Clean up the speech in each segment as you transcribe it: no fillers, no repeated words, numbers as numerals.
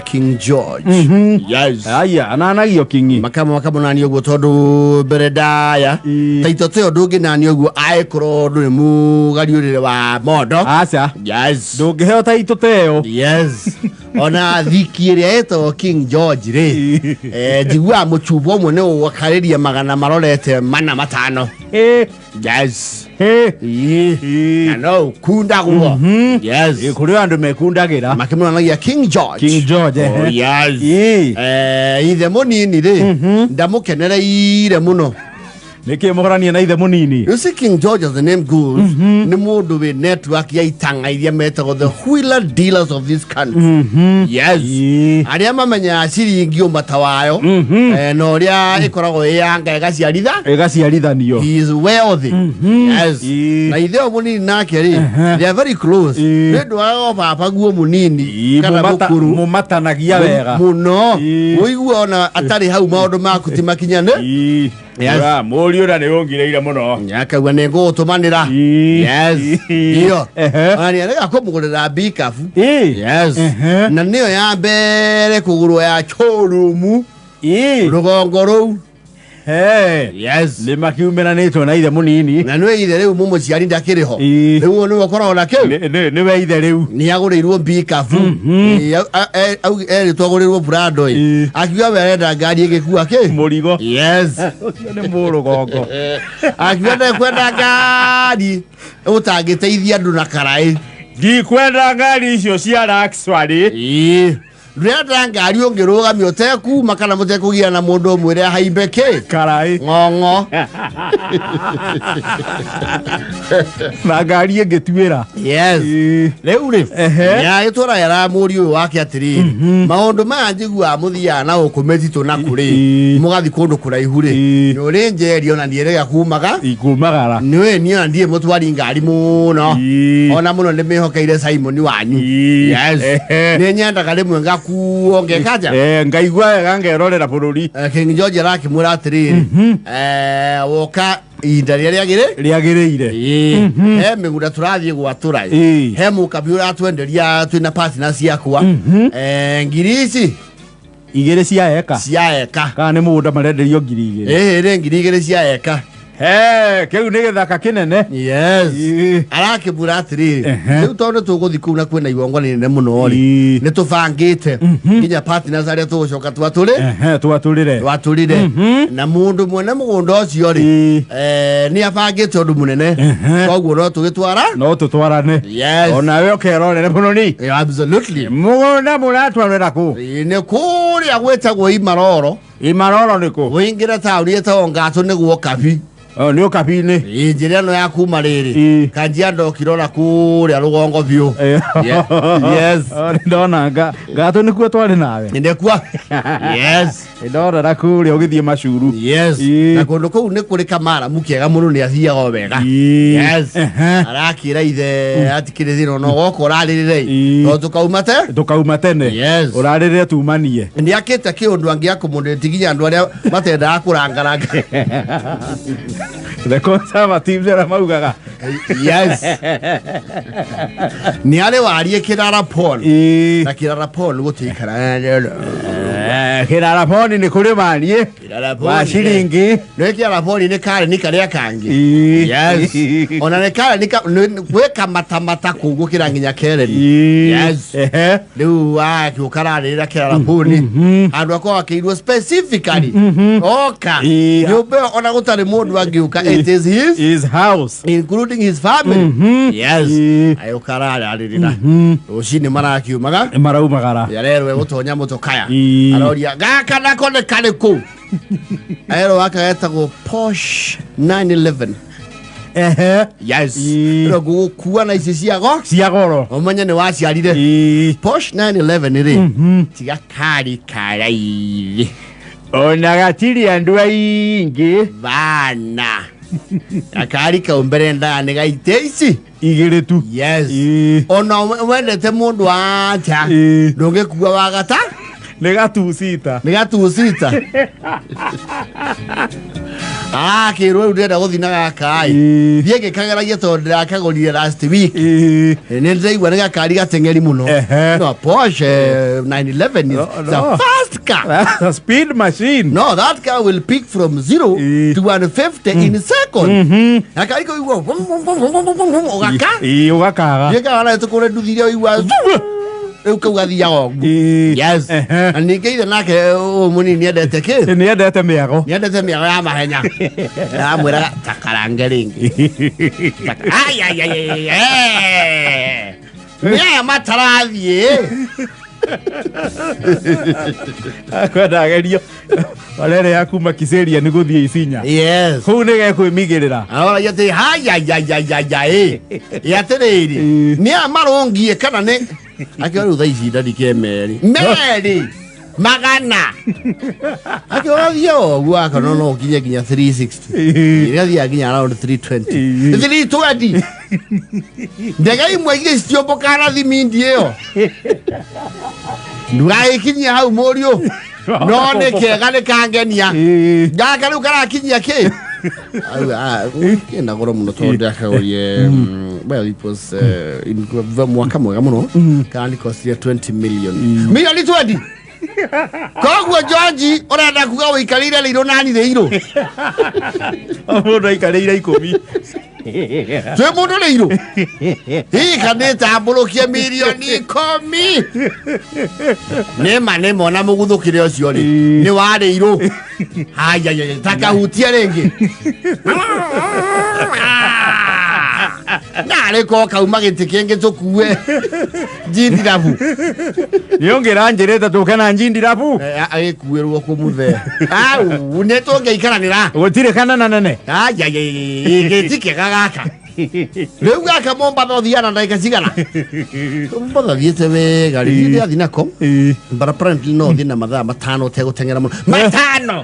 King George. Yes. Aya ananagio kingi. Makama makamonania ũguo tondũ mbere ndaya taito te ũndũ ũngĩnania ũguo angĩkorwo ndũrĩ mũgariũrĩre wa mondo. Aca. Yes. Ndũngĩheo taito teyo. Yes. Ona thiki ĩrĩa ĩtagwo King George rĩ, njiguaga mũcuba ũmwe nĩ ũgakarĩria magana marorete mana matano. Yes. Ĩĩ. Na no ũkundagwo. Yes. Kũrĩ andũ mekundagĩra. Makĩmonanagia King George. King George. Oh, yes. Ĩĩ. Ithe mũnini rĩ, ndamũkenereire mũno. Nĩkĩ mũhorania na ithe mũnini? You see, King George, as the name goes, nĩ mũndũ wĩ network ya itanga iria metagwo the wheeler dealers of this country. Yes. Ĩĩ. Arĩa mamenyaga ciringi ũmata wayo, na ũrĩa ĩkoragwo ĩ ya nga ĩgaciaritha. Ĩgaciarithanio. He is wealthy. Yes. Ĩĩ. Na ithe ũyũ mũnini nake rĩ, they are very close. Ĩĩ. Nĩ ũndũ wa baba guo mũnini Ĩĩ, kana mũkũrũ. mũmatanagia wega. Mũno. Ĩĩ. Ũigua ona atarĩ hau maũndũ maku ti makinyane. Ĩĩ. Yes. Ura, mũriũ ũrĩa nĩ ũngirĩire mũno. Akauga nĩ ngũgũtũmanĩra. Ĩĩ. Yes. Ĩĩ. Iyo. Ehe. Ona nĩarega kũmũgũrĩra mbikabu. Ĩĩ. Yes. Ehe. Na nĩyo ya mbere kũgũrwo ya showroom Ĩĩ. rũgongo rũu. He. Yes. Nĩ makiumĩranĩtwo na ithe mũnini. Na nĩwe ithe rĩu mũmũciari ndakĩrĩ ho. Ĩĩ. Rĩu nĩwe ũkoragwo na kĩu. Nĩwe ithe rĩu. Nĩ agũrĩirwo mbikabu. Erĩtwo agũrĩrwo Prado ĩ. Ĩĩ. Akiuga we arenda ngari ĩgĩkua kĩ? Mũrigo. Yes. Ũcio nĩ mũrũgongo. Akiuga ndekwenda ngari ũtangĩteithia andũ na karaĩ. Ndikwenda ngari icio cia luxury. Ĩĩ. Ndĩrenda ngari ũngĩrũgamia ũtekuma kana mũtekũgia na mũndũ ũmwĩre ahaimbe kĩ? Karaĩ. Ng'ong'o. Na ngari ĩngĩtuĩra. Yes. Ĩĩ. Rĩu rĩ, Ehe. nĩagĩtwara yara mũriũ ũyũ wake atĩrĩrĩ, maũndũ maya njiguaga mũthiaga na gũkũ mĩtitũ na kũrĩ, Ĩĩ. mũgathiĩ kũndũ kũraihu rĩ, Ĩĩ. nĩ ũrĩ njeri ona ndiĩrĩga kumaga. Ikumagara. Nĩũĩ niĩ ona ndirĩ mũtwari ngari mũno. Ĩĩ. Ona mũno ndĩmĩhokeire Simon wanyu. Ĩĩ. Yes. Ehe. Nĩ nyendaga rĩmwe ngakuo ngekaja. Ngaigua wega ngerorera bũrũri. King George arakĩmwĩra atĩrĩrĩ, woka ihinda rĩrĩa rĩagĩrĩ Rĩagĩrĩire. Ĩĩ. He mĩgũnda tũrathiĩ gwatũra ĩ. Ĩĩ. He mũkabi ũratwenderia twĩna partner ciakwa. Ngiri ici Igĩrĩ cia eka. cia eka. Kana nĩ mũgũnda marenderio 2,000. Ĩĩ nĩ 2,000 cia eka. He, kĩu nĩ gĩthaka kĩnene. Yes. Ĩĩ. Arakĩmwĩra atĩrĩrĩ, Ehe. rĩu tondũ tũgũthiĩ kũu na kwĩna igongona inene mũno rĩ, Ĩĩ. nĩ tũbangĩte nginya partners arĩa tũgũcoka twatũrĩ Ehe, twatũrĩre. twatũrire na mũndũ mwene mũgũnda ũcio rĩ, Ĩĩ. nĩ abangĩte ũndũ mũnene Ehe. koguo no tũgĩtwara. No tũtwarane. Yes. Onawe ũkerorere bũrũri. Yeah, absolutely. Mũgũnda mũratwarĩra kũ? Ĩĩ, nĩ kũrĩa gwĩtagwo Imaroro. Imaroro nĩ kũ? Ũingĩre taũni ĩtagwo Ngatũ nĩguo Kabi. Oh, nĩ ũkabi-inĩ. Ĩĩ, njĩra ĩno ya kuma rĩrĩ Ĩĩ. Kajiado ũkirora kũrĩa rũgongo biũ. Yes. Oh, nĩndona ngatũ nĩkuo twarĩ nawe. Nĩkuo. Yes. Nĩndonera kũrĩa ũgĩthiĩ macuru. Yes. Ĩĩ. Na kũndũ kũu nĩ kũrĩ kamaramu kega mũno nĩ athiaga o wega. Ĩĩ. Yes. Ehe. Arakĩra ithe atikĩrĩ thĩna ona woka ũrarĩrĩre Ĩĩ. tondũ tũkauma te. Tũkauma tene. Yes. Ũrarĩrĩre tumanie. Nĩ akĩte kĩũndũ angĩakũmũndĩti nginya andũ arĩa matendaga kũrangaranga. The conservatives arĩa maugaga. Yes. Nĩ arĩ wariĩ kĩrara Paul. Ĩĩ. Na kĩrara Paul gũtikara. Kĩrara Paul nĩ kũrĩ wariĩ. Kĩrara Paul. Wa ciringi. Nĩ kĩrara Paul nĩ kareni karĩa kangĩ. Ĩĩ. Yes. Ona nĩ kareni gwĩ kamatamata kũu gũkĩra nginya kereni. Ĩĩ. Yes. Ehe. Rĩu agĩũka ararĩrĩra kĩrara Paul. Handũ akorwo akĩirwo specifically. Oka. Ĩĩ. Nyũmba ĩyo ona gũtarĩ mũndũ angĩũka. It is his. His house. Including his family. Yes. Ĩĩ. Agĩũka ararĩrĩra. Rũcinĩ marakiumaga. Maraumagara. Yarerwo egũtonya mũtokaya. Ĩĩ. Aroria gaka nako nĩ karĩkũ? Aerwo gaka getagwo Porsche 911. Ehe. Yes. Ĩĩ. Ĩno ngũgũkua na ici ciago. Cia goro. Ũmenye nĩ waciarire. Ĩĩ. Porsche 911 rĩ. Tiga kari karaithi. Ona gatirĩ andũ aingĩ. Bana. Gakari kau mbere ndaa nĩ gaite ici. Igĩrĩ tu. Yes. Ĩĩ. Ona wendete mũndũ wa nja. Ĩĩ. Ndũngĩkua wagata. Nĩ gatucita. Nĩ gatucita. Akĩrwo rĩu ndĩrenda gũthiĩ na gaka ĩ. Thiĩ ngĩkageragia tondũ ndĩrakagũrire last week. Nĩ ndĩraigua nĩ gakari gateng'eri mũno. No, Porsche 911 is No, the no. fast car. A speed machine. No, that car will pick from 0 to 150 in seconds. Gakari kau igua ũgaka. Ũgakaga. Gĩkaga na tũkũre nduthi iria ũigua rĩu kau gathiaga ũguo. Yes. Na ningĩ ithe nake ũyũ mũnini endete kĩ? Nĩ endete mĩago. Nĩendete mĩago ya mahenya. Amwĩraga takarange rĩngĩ. Ai, ai, ai, ai, ai. Nĩ aya matarathiĩ. Akwenda agerio. Barere ya kuma Kiseria nĩ gũthiĩ Isinya. Yes. Kũu nĩ gekwĩmigĩrĩra. Aroragia atĩ hayayayayayai atĩrĩrĩ nĩ aya marũngiĩ kana nĩ akĩona rĩu thaa ici ndarike merĩ merĩ magana akĩona thiĩ o ũguo akona no ũkinye nginya 360 ĩgathiaga nginya around 320 320 ndege imwe igĩ citiũmbũkaga na thimindi ĩyo ndũgagĩkinyia hau mũriũ no nĩ kega nĩ kangenia gaka rĩu karakinyia kĩ kĩna goro mũno tondũ ndakagũrie well it was in mwaka mwega mũno karanikostire 20 million milioni 20 koguo George ũrenda kuga ũikarĩire rĩirũ nani rĩirũ Mũndũ aikarĩire 10. twĩ mũndũ rĩirũ hihi kana ĩtambũrũkie milioni 10 nĩma nĩma ona mũguthũkĩre ũcio rĩ nĩ warĩirũ hayayaya takahutie rĩngĩ narĩ ko kauma gĩtĩ kĩngĩ tũkue njindirabu Nĩ ũngĩranjĩrĩte tũke na njindirabu. Agĩkuĩrwo kũmũthee au nĩ tũngĩikaranĩra. Gũtirĩ kana na nene. Gĩti kĩega gaka rĩu gaka Mombatha ũthiaga na ndagĩka cigana Mombatha thiĩte wega rĩ ndĩrathiĩ nako but apparently no ũthiĩ na mathaa 5 ũtegũteng'era mũno 5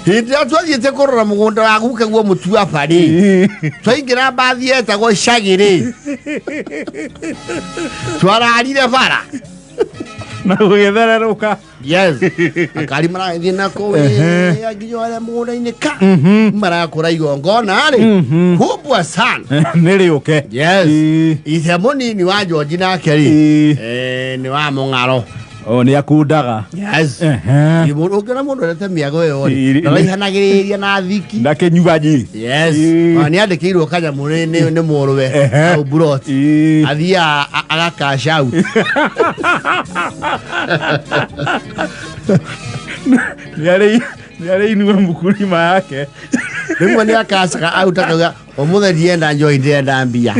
hĩndĩ ĩrĩa twathiĩte kũrora mũgũnda wa guka guo mũtuaba rĩ twaingĩra mbathi yetagwo cagi rĩ twararire bara Na gũgĩthererũka. Yes. Akari marathiĩ nako nginya arĩa mũgũnda-inĩ ka marakũra igongona rĩ kubwa sana. Nĩ rĩũke. Yes. Ithe mũnini wa George nake rĩ nĩ wa mũng'aro. O nĩ akundaga. Yes. Ũngĩona mũndũ endete mĩago ĩyo rĩ ndaraihanagĩrĩria na thiki. Na kĩnyuanji. Yes. Nĩ andĩkĩirwo kanyamũ nĩ mũrũwe hau buroti. Athiaga agakash out. Nĩ arĩinua mũkulima yake. Rĩmwe nĩ akacaga out akauga ũmũthĩ ndienda njohi ndĩrenda mbia.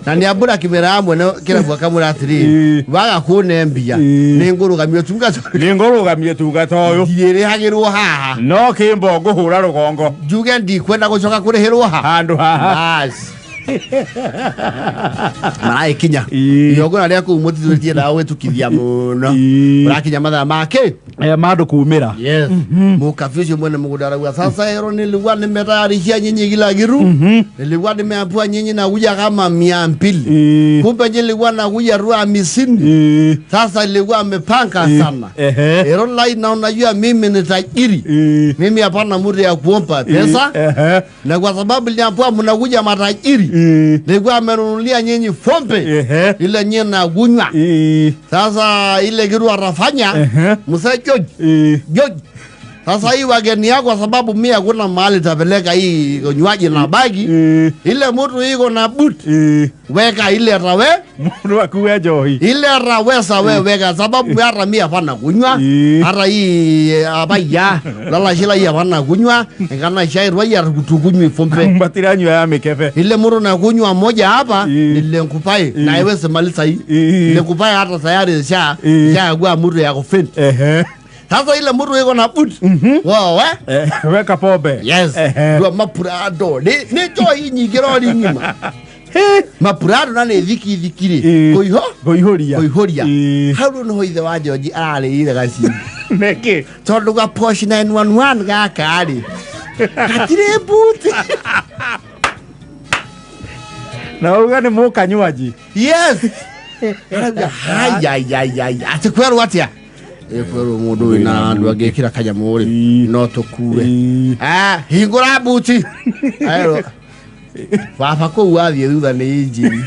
Na nĩ ambũra kĩmera mwene kĩrabu akamwĩra atĩrĩrĩ waga kũne mbia nĩ ngũrũgamia ũtungata. Nĩ ngũrũgamia ũtungata ũyũ. Ndirĩrĩhagĩrwo haha. No kĩmbo ngũhũra rũgongo. Njuge ndikwenda gũcoka kũrĩhĩrwo haha. Handũ haha. Bas. Maragĩkinya. Igongona rĩa kũu mũtitũ rĩtiendaga gwĩtukithia mũno. Ũrakinya mathaa ma kĩ? Mandũ kumĩra. Yes. Mũkabi ũcio mwene mũgũnda arauga sasa ero nilikuwa nimetayarishia nyinyi kila kitu. Nilikuwa nimeapua nyinyi na kuja kama 200. Kumbe nilikuwa nakuja tu 50. Sasa nilikuwa amepanga sana. Ero lai na unajua mimi ni tajiri. Mimi hapana muda ya kuomba pesa. Na kwa sababu niliambiwa mnakuja matajiri. Nilikuwa amenunulia nyinyi fombe ile nyinyi nakunywa. Sasa ile kitu atafanya mzee George. George. Sasa hii wageni yako kwa sababu mimi hakuna mahali tapeleka hii kinywaji na bagi. Ile mtu iko na boot. Weka ile rawe. Mtu akuwe njohi. Ile rawesa we weka sababu hata mimi hapana kunywa. Hata hii abaya lala shila hii hapana kunywa. Ngana shai rwaya kutukunywa fombe. Mbatiranywa ya mikebe. Ile mtu na kunywa moja hapa ile nkupai na iweze maliza hii. Ile nkupai hata tayari sha kwa mtu ya kufint. Sasa ile mtu yuko na boot. Wao weka pombe. Yes. Ndio mapurado. Ni njohi nyingi rori ngima. Mapurado na ni thiki thikiri. Koiho? Koihoria. Koihoria. Hau no ithe wa George ararĩire gaci. Nĩkĩ? Tondũ ga Porsche 911 gaka rĩ. Gatirĩ boot. Na uga nĩ mũkanywaji. Yes. Haya ya ya ya. Ati kwerwo atia? Ĩkwĩrwo mũndũ wĩna andũ angĩkĩra kanyamũ rĩ no tũkue. Hingũra buti. Aerwo baba kũu wathiĩ thutha nĩ injini.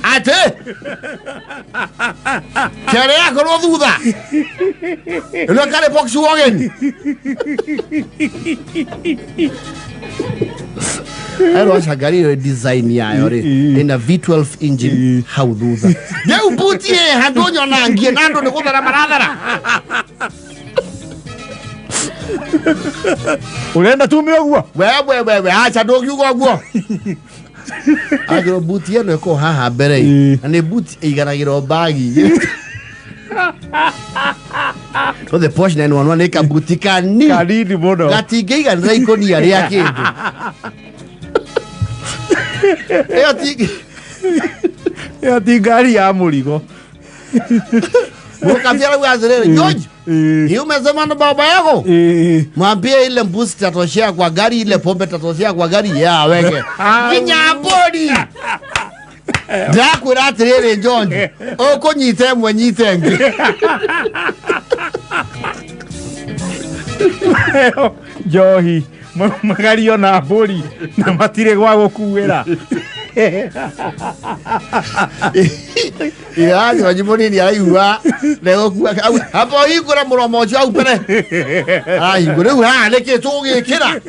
Atĩ kere yakorwo thutha ĩno karĩ Volkswagen. Aerwo aca ngari ĩyo design yayo rĩ ĩna V12 engine hau thutha. Rĩu buti ĩ handũ nyona ngie na andũ nĩ gũthara marathara. Urenda tume ũguo? Wewe acha ndũngiuga ũguo. Agĩrwo buti ĩno ĩkorwo haha mbere na nĩ buti ĩiganagĩrwo mbagi. So the Porsche 911 nĩ kabuti kanini. Kanini mũno. Gatingĩiganĩra ikũnia rĩa kĩndũ. Ĩyo ti Ĩyo ti ngari ya mũrigo. Mũkabi arauga atĩrĩrĩ, George, hii umesema na baba yako? Mwambie ile mbuzi tatoshea kwa gari, ile pombe tatoshea kwa gari ya aweke. Nginya mbũri. Ndakwĩra atĩrĩrĩ George, ũkũnyita ĩmwe nyite ĩngĩ. Njohi, magario na mbũri na matirĩ gwa gũkuĩra. Ira George mũnini araigua ndegũkua hapo hingũra mũromo ũcio hau mbere. Arahingũra rĩu haha nĩkĩ tũgũgĩkĩra?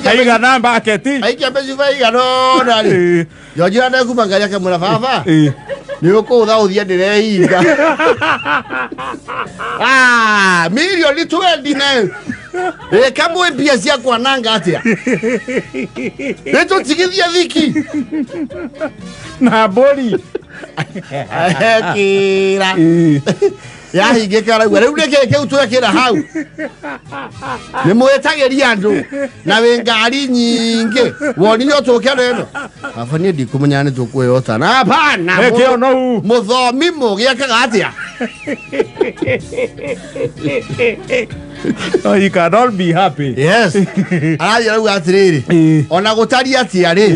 Aigana mbaketi. Aikia mbeca igana ũna rĩ. George ndekuma ngari akamwĩra baba. Nĩ ũkũũtha ũthiĩ ndĩrehinga. Mirioni 20 nayo. Ĩka mwĩ mbia cia kwananga atĩa? Nĩ tũtigithie thiki. Na mbũri. Ekĩra. Yahingĩka arauga rĩu nĩkĩ kĩu twekĩra hau? Nĩ mwĩtagĩria andũ na wĩ ngari nyingĩ. Wonire ũtũke na ĩno. Baba niĩ ndikũmenya nĩ tũkwĩhotana. Hapana. Ĩkĩo nou. Mũthomi mũgĩ ekaga atĩa? No, you cannot be happy. Yes. Arathiĩ arauga atĩrĩrĩ, ona gũtariĩ atĩa rĩ,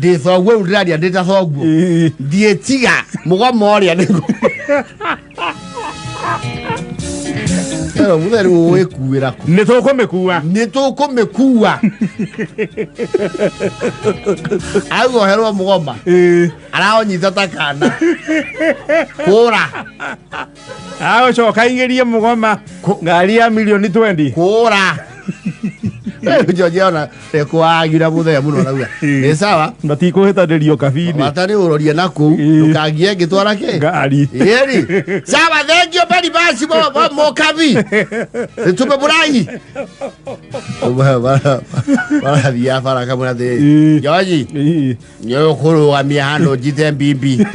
ndĩ thoguo rĩu ndĩraria ndĩ ta thoguo. Ndiĩtiga mũgomo ũrĩa nĩguo. Ero mũtheri ũgũgĩkuĩra kũ? Nĩ tũkũmĩkua. Nĩ tũkũmĩkua. Auga oherwo mũgoma. Araũnyita ta kana. Kũra. Agũcoka aingĩrie mũgoma ngari ya milioni 20. Kũra. George ona ekwagira mũthee mũno arauga. Nĩ sawa. Matikũhĩtanĩrio kabi-inĩ. Bata nĩ ũrorie na kũu ndũkangie ngĩtwara kĩ ngari. Yeri. Sawa, thank you very much Mokabi. Tumefurahi. Barathiĩ bara kamwĩra atĩrĩrĩ, George, nĩ ũkũrũgamia handũ njite mbimbi.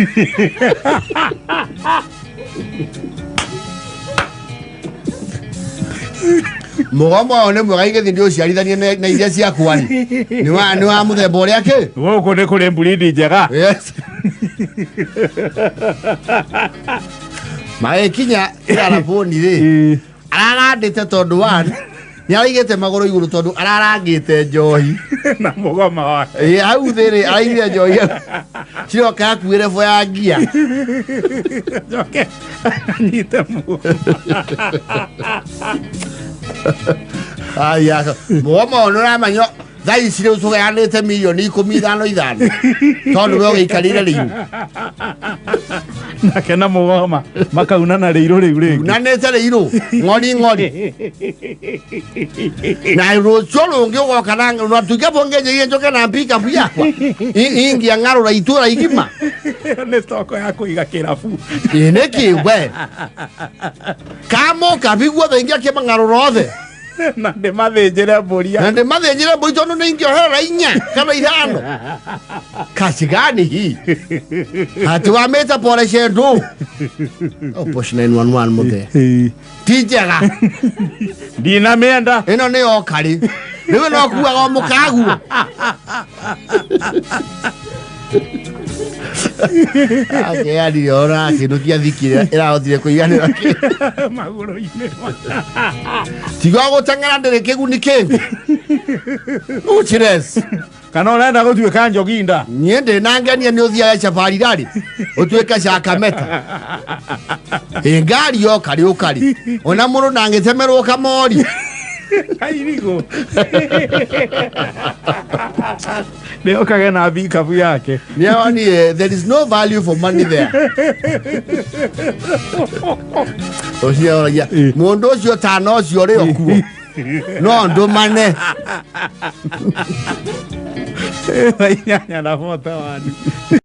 Mũgomo ũyũ nĩ mwega igĩthiĩ ndĩũciarithanie na iria ciakwa rĩ. Nĩ wa mũthemba ũrĩa kĩ? Gũkũ nĩ kũrĩ mburindi njega. Yes. Magĩkinya kĩarabũni rĩ, ararandĩte tondũ one, nĩ araigĩte magũrũ igũrũ tondũ ararangĩte njohi. Na mũgoma wake. Hau thĩ rĩ, araigire njohi. Ciroka akuĩre bo ya ngia. Njoke anyite mũgoma. Aya, mũgoma ũyũ nĩ ũramenya thaa ici rĩu tũgayanĩte mirioni 15 tondũ we ũgĩikarĩire rĩu. Nake na mũgoma makaunana rĩirũ rĩu rĩngĩ. Unanĩte rĩirũ ng'ori ng'ori. Na rũciũ rũngĩ ũgoka na na tuike bongeje njoke na pickup yakwa. Ingĩang'arũra itũra igima. Nĩ stoko ya kũiga kĩrabu. Ĩ nĩkĩ we? Kamũkabi guothe ingĩakĩmang'arũra othe. Na ndĩmathĩnjĩre mbũri. Na ndĩmathĩnjĩre mbũri tondũ nĩ ingĩoherera 4 kana 5. Kaci gani hii? Ati wamĩte pore cendu. Oh, Porsche 911 mũthee. Ti njega. Ndinamĩenda. Ĩno nĩ yokarĩ. Rĩu no kuaga o mũkaguo. Akeanire ona kĩndũ kĩa thiki ĩrahotire kũiganĩra kĩ. Magũrũ-inĩ. Tiga gũteng'era ndĩrĩ kĩguni kĩngĩ. Uchires. Kana ũrenda gũtuĩka njoginda? Niĩ ndĩnangenia nĩ ũthiaga safari rarĩ ũtuĩke cakameta ĩ ngari yoka rĩ ũkarĩ ona mũndũ ndangĩtemerwo kamori. Kairigũ nĩ okage na bikabu yake. Nĩonie there is no value for money there. Ũcio oragia mũndũ ũcio tana ũcio ũrĩ o kuo no ndũmane. 8:41.